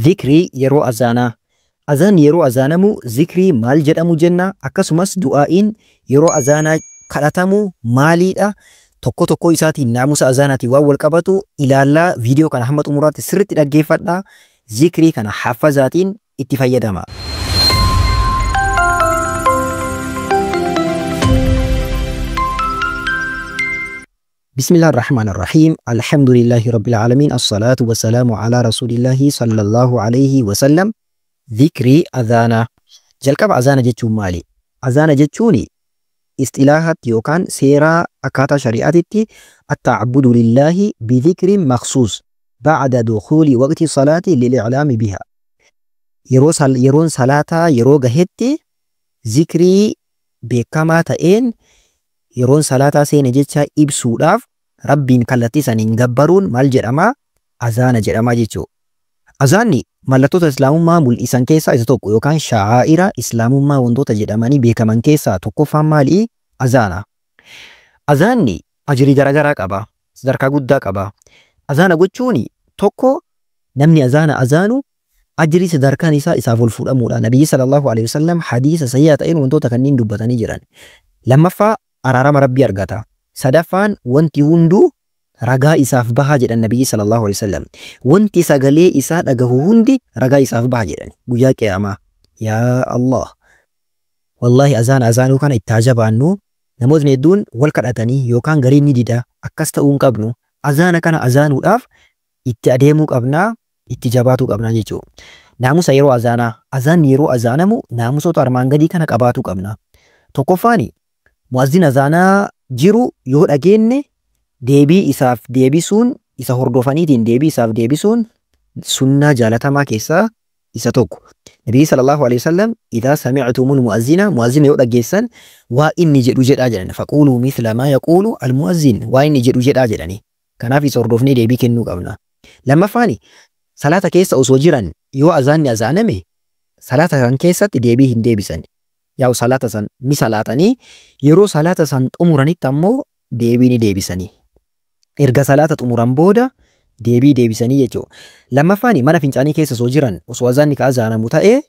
Zikrii yeroo azaanaa. Azaan yeroo azaanamu zikrii maal jedhamu jenna? Akkasumas du'aa'iin yeroo azaanaa kadhatamu maaliidha? Tokko tokkoo isaatiin naamusa azaanaatiin waan wal qabatu ilaallaa. Viidiyoo kana hamma xumuraatti sirriitti dhaggeeffadhaa. Zikrii kana haffazaatiin itti fayyadama. بسم الله الرحمن الرحيم الحمد لله رب العالمين الصلاة والسلام على رسول الله صلى الله عليه وسلم. ذكري أذانا. jalqaba azaana jechuun maali? Azaana jechuun isxilaahaatti yookaan seeraa akkaataa shari'aatitti التعبد لله بذكر مخصوص بعد دخول وقت الصلاة للإعلام بها. Yeroon salaataa yeroo gahetti zikrii beekamaa ta'een yeroon salaataa seene jecha ibsuudhaaf Rabbiin kallattii saniin gabbaruun maal jedhama? Azaana jedhama jechuudha. Azaanni mallattoota islaamummaa mul'isan keessaa isa tokko yookaan sha'aa'ira islaamummaa wantoota jedhamanii beekaman keessaa tokkoffaan maali? Azaana. Azaanni ajrii garaagaraa qaba. Sadarkaa guddaa qaba. Azaana gochuun tokko namni azaana azaanu ajrii sadarkaan isaa isaaf ol fuudhamuudha. Nabiyyi sallallahu alaihi wasallam hadiisa sahihaa ta'een wantoota kanneen dubbatanii jiran. Lammaffaa, araarama Rabbii argata. Sadaffaan, wanti hunduu ragaa isaaf baha jedhan Nabiyyi sallallahu alaihi wasallam. Wanti sagalee isaa dhagahu hundi ragaa isaaf baha jedhan guyyaa qiyaamaa. Yaa Allah. Wallahi azaana azaanuu kana itti haa jabaannu. Namootni hedduun wal kadhatanii yookaan gariin ni dida, akkas ta'uu hin qabnu. Azaana kana azaanuudhaaf itti adeemuu qabnaa, itti jabaatuu qabnaa jechuudha. Naamusa yeroo azaanaa. Azaanni yeroo azaanamu naamusoota armaan gadii kana qabaatuu qabna. Tokkoffaani, mu'azzin azaanaa jiru yoo dhageenne deebii isaaf deebisuun, isa hordofaniitiin deebii isaaf deebisuun sunnaa jaalatamaa keessaa isa tokko. Nabiyyi sallallahu alaihi wasallam إذا سمعتم المؤذن, mu'azzina yoo dhageessan waa inni jedhu jedhaa jedhan. فقولوا مثل ما يقول المؤذن, waa inni jedhu jedhaa jedhani. Kanaaf isa hordofnee deebii kennuu qabna. Lammaffaani, salaata keessa osoo jiran yoo azaanni azaaname salaata san keessatti deebii hin deebisan. Yaa'u salaata san ni salaatanii, yeroo salaata san xumuranitti ammoo deebii ni deebisanii. Erga salaata xumuran booda deebii deebisanii jechuudha. Lammaffaani, mana fincaanii keessa osoo jiran osoo azaanni ka azaanamu ta'ee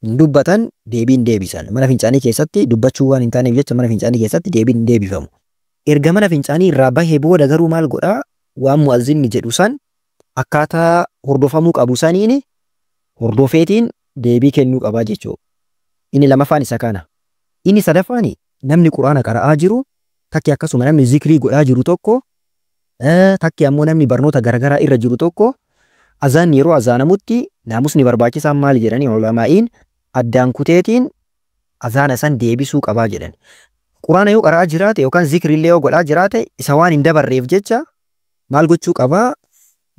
hin dubbatan, deebii hin deebisan. Mana fincaanii keessatti dubbachuu waan hin taaneef jecha mana fincaanii keessatti deebiin hin deebifamu. Erga mana fincaanii irraa bahee booda garuu maal godhaa? Waan mu'azzinni jedhu san akkaataa hordofamuu qabu saniin hordofeetiin deebii kennuu qabaa jechuudha. Inni lamaffaan isa kana. Inni sadaffaani, namni quraana qara'aa jiru takki, akkasuma namni zikrii godhaa jiru tokko takki, ammoo namni barnoota garaagaraa irra jiru tokko azaanni yeroo azaanamutti naamusni barbaachisaan maali jedhanii ulamaa'iin addaan kuteetiin azaana san deebisuu qabaa jedhan. Quraana yoo qara'aa jiraate yookaan zikriillee yoo godhaa jiraate isa waan hin dabarreef jecha maal gochuu qabaa?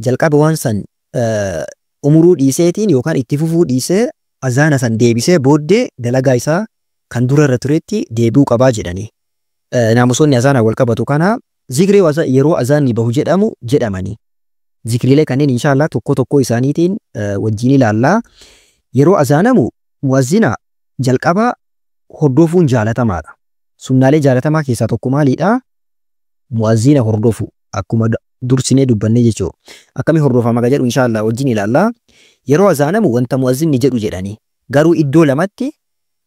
Jalqaba waan san umuruu dhiiseetiin yookaan itti fufuu dhiisee azaana san deebisee booddee dalagaa isaa kan dura irra turetti deebi'uu qabaa jedhanii. Naamusoonni azaanaan wal qabatu kana zikrii yeroo azaanni bahu jedhamu jedhamanii. Zikriilee kanneen inshaallah tokko tokko isaaniitiin wajjin ilaallaa. Yeroo azaanamu mu'azzina jalqaba hordofuun jaalatamaadha. Sunnaalee jaalatamaa keessaa tokko maaliidha? Mu'azzina hordofu, akkuma dursinee dubbannee jechuudha. Akkamii hordofama ka jedhu inshaallah wajjin ilaallaa. Yeroo azaanamu wanta mu'azzinni jedhu jedhanii. Garuu iddoo lamatti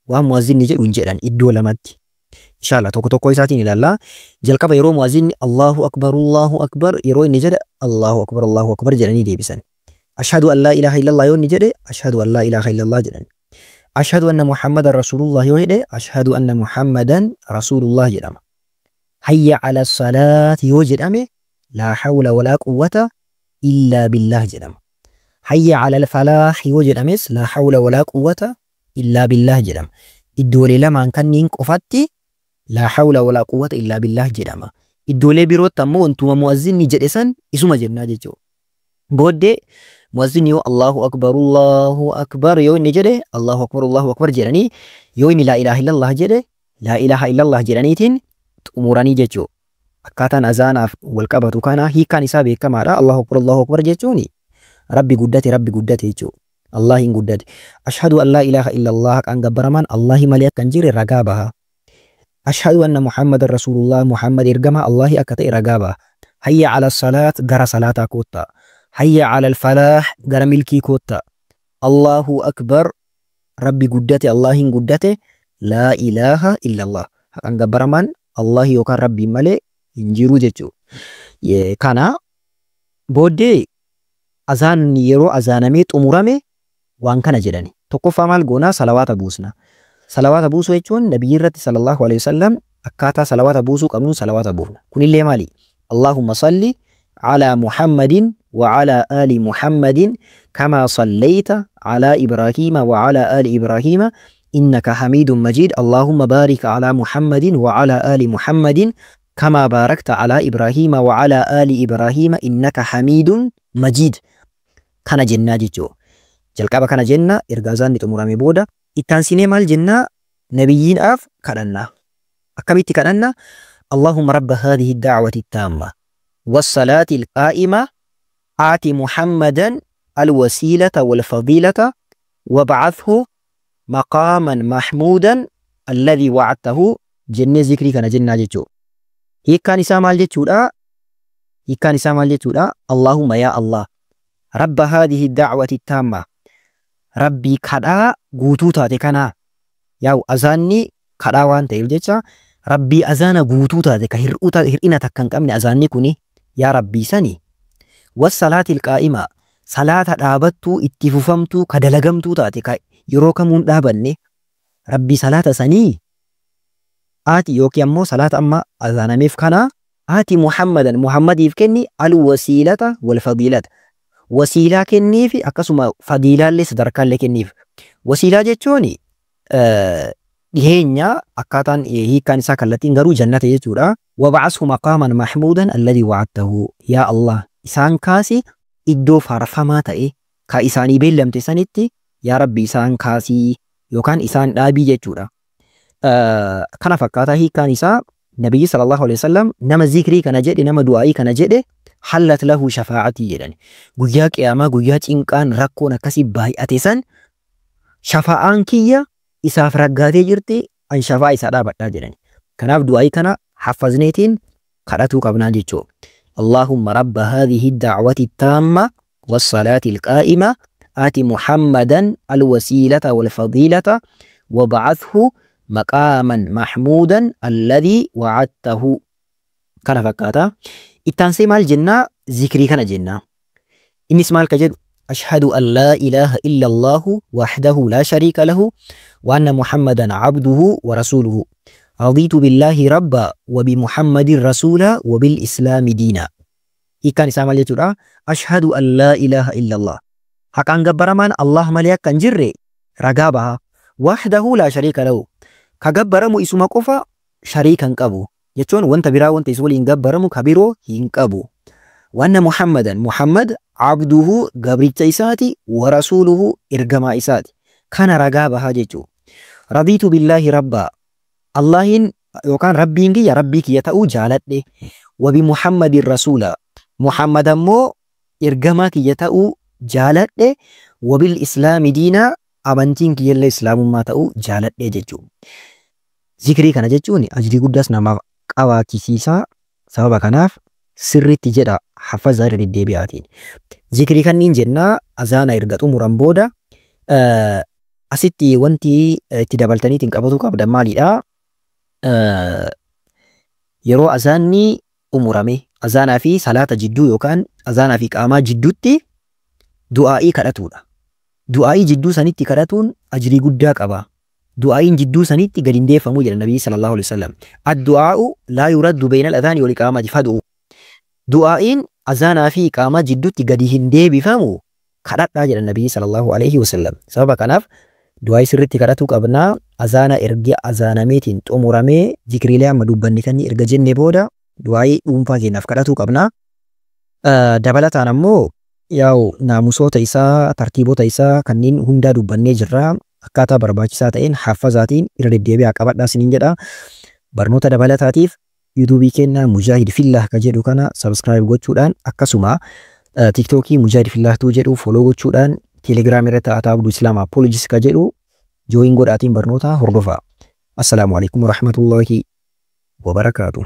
waan mu'azzinni jedhu hin jedhan, iddoo lamatti. Inshaallah tokko tokko isaatiin ilaallaa. Jalqaba yeroo mu'azzinni Allahu akbar, Allahu akbar yeroo inni jedhe, Allahu akbar, Allahu akbar jedhanii deebisan. أشهد أن لا إله إلا الله yoo inni jedhe, أشهد أن لا إله إلا الله jedhan. أشهد أن محمدا رسول الله yoo jedhe, أشهد أن محمدا رسول الله jedhama. حي على الصلاة yoo jedhame, لا حول ولا قوة إلا بالله jedhama. حي على الفلاح yoo jedhames, لا حول ولا قوة إلا بالله jedhama. Iddoolee lamaan kanneen qofatti لا حول ولا قوة إلا بالله jedhama. Iddoolee birootti ammoo wantuma mu'azzinni jedhe san isuma jennaa jechuudha. Booddee mu'azzinni yoo Allahu akbar, Allahu akbar yoo inni jedhe, Allahu akbar, Allahu akbar jedhanii, yoo inni لا إله إلا الله jedhe, لا إله إلا الله jedhaniitiin xumuranii jechuudha. Akkaataan azaanaaf wal qabatu kana hiikkaan isaa beekamaadha. Allahu akbar, Allahu akbar jechuun Rabbi guddate, Rabbi guddate jechuudha. Allah hin guddate. أشهد أن لا إله إلا الله, haqaan gabbaramaan Allahi malee akka hin jirre ragaa baha. أشهد أن محمدا رسول الله, Muhammad ergamaa Allahi akka ta'e ragaa baha. حي على الصلاة, gara salaataa koottaa. Hayya alal falaah, gara milkii koottaa. Allahu akbar, Rabbi guddate, Allahin guddate. Laa ilaaha illallah, haqaan gabbaramaan Allah yookaan Rabbiin malee hin jiru jechuudha. Kana booddee azaanni yeroo azaanamee xumurame waan kana jedhani. Tokkoffaa maal goonaa? Salawaata buusna. Salawaata buusuu jechuun nabiyyi irratti sallallahu alaihi wasallam akkaataa salawaata buusuu qabnuun salawaata buufna. Kunillee maali? Allahumma salli ala Muhammadin wa ala ali Muhammadin kama sallayta ala Ibraahiima wa ala ali Ibraahiima innaka hamiidun majiid. Allahumma baarik ala Muhammadin wa ala ali Muhammadin kama baarakta ala Ibraahiima wa ala ali Ibraahiima innaka hamiidun majiid. Kana jennaa jechuudha. Jalqaba kana jenna erga azaanni xumurame booda. Ittaansinee maal jennaa? Nabiyyiidhaaf kadhannaa. Akkamitti kadhanna? Allahumma rabba haadhihi da'wati taamma wassalaati alqaa'ima aati Muhammadan alwasiilata walfadiilata wab'athhu maqaaman mahmuudan alladhii wa'adtahu jennee zikrii kana jennaa jechuudha. Hiikkaan isaa maal jechuudha? Hiikkaan isaa maal jechuudha? Allahumma yaa Allah, rabba haadhihi da'wati taamma, Rabbii kadhaa guutuu taate kanaa, yaa'u azaanni kadhaa waan ta'eef jecha, Rabbii azaana guutuu taate ka hir'ina takka hin qabne azaanni kuni, yaa Rabbii sani, wassalaatil qaa'ima, salaata dhaabattuu itti fufamtuu ka dalagamtuu taate ka yeroo kamuun dhaabanne, Rabbii salaata sanii aati yookiin ammoo salaata amma azaanameef kana aati Muhammadan, Muhammadiif kenni, alwasiilata walfadiilata, wasiilaa kenniifi akkasuma fadiilaallee sadarkaallee kenniif. Wasiilaa jechuun dhiheenya, akkaataan hiikkaan isaa kallattiin garuu jannata jechuudha. Wab'ashu maqaaman mahmuudan alladhii wa'adtahu, yaa Allah isaan kaasi iddoo faarfamaa ta'e ka isaanii beellamte sanitti, yaa Rabbi isaan kaasii yookaan isaan dhaabii jechuudha. Kana fakkaataa hiikkaan isaa. Nabiyyi sallallahu alaihi wasallam nama zikrii kana jedhe, nama du'aa'ii kana jedhe, hallat lahu shafaa'atii jedhani. Guyyaa qiyaamaa, guyyaa cinqaan rakkoon akkasii baay'ate san, shafaa'aan kiyya isaaf raggaatee jirti, an shafaa isaa dhaabadhaa jedhani. Kanaaf du'aa'ii kana haffazneetiin kadhatuu qabnaa jechuudha. Allahumma rabba haadhihi da'wati taamma wassalaati alqaa'ima aati Muhammadan alwasiilata walfadiilata wab'athhu maqaaman mahmuudan alladhii wa'adtahu. Kana fakkaata. Ittaansee maal jennaa? Zikrii kana jennaa. Innis maal ka jedhu? Ashhadu an laa ilaaha illa Allahu wahdahu laa shariika lahu wa anna Muhammadan abduhu wa rasuluhu. Radiitu billaahi rabba wa bimuhammadin rasuula wa bil islaami diina. Hiikkaan isaa maal jechuudha? Ashhadu an laa ilaaha illa Allah. Haqaan gabbaramaan Allah malee akka hin jirre ragaa baha. Wahdahu laa shariika lahu. Ka gabbaramu isuma qofa, shariika hin qabu. Jechuun wanta biraa wanta isa waliin gabbaramu ka biroo hin qabu. Wanna Muhammadan, Muhammad abduhu, gabricha isaati, wa rasuuluhu, ergamaa isaati. Kana ragaa bahaa jechuudha. Radiitu billaahi rabbaa. Allahin yookaan Rabbiin kiyya Rabbii kiyya ta'uu jaaladhe. Wa bi Muhammadin rasuula. Muhammad ammoo ergamaa kiyya ta'uu jaaladhe. Wa bil islaami diinaa, amantiin kiyyallee islaamummaa ta'uu jaaladhe jechuudha. Zikrii kana jechuun ajrii guddaas namaaf qabaachisiisa. Sababa kanaaf sirriitti jedha, hafazaa irra deddeebi'aatiin. Zikrii kanniin jennaa azaana erga xumuran booda. Asitti wanti itti dabaltaniitiin qabatu qabdan maalidha? Yeroo azaanni xumurame azaanaa fi salaata jidduu yookaan azaanaa fi qaamaa jidduutti du'aa'ii kadhatuudha. Du'aa'ii jidduu sanitti kadhatuun ajrii guddaa qaba. Du'aa'iin jidduu sanitti gadi hin deeffamuu jedha Nabiyyi sallallahu alaihi wasallam. Addu'aa'u laa yuraddu beynal adhaani wal iqaamati fad'u. Du'aa'iin azaanaa fi iqaamaa jidduutti gadi hin deebifamu, kadhadhaa jedha Nabiyyi sallallahu alaihi wasallam. Sababa kanaaf du'aa'ii sirriitti kadhatuu qabnaa. Azaana erga azaanameetiin xumuramee zikriilee amma dubbanne kan erga jenne booda du'aa'ii dhuunfaa keenyaaf kadhatuu qabnaa. Dabalataan ammoo yaa'u naamusoota isaa, tartiibota isaa kanneen hundaa dubbannee jirra. Akkaataa barbaachisaa ta'een haffazaatiin irra deddeebi'aa qabadhaa isiniin jedha. Barnoota dabalataatiif yuutuubii keenya Mujaahid Fillah ka jedhu kana subscribe gochuudhaan, akkasuma tiiktookii Mujaahid Fillah tuu jedhu follow gochuudhaan, teelegiraam irratti Ataa Abduu Islaam Apologist ka jedhu join godhaatiin barnoota hordofaa. Assalaamu alaikum warahmatullahi wabarakaatuh.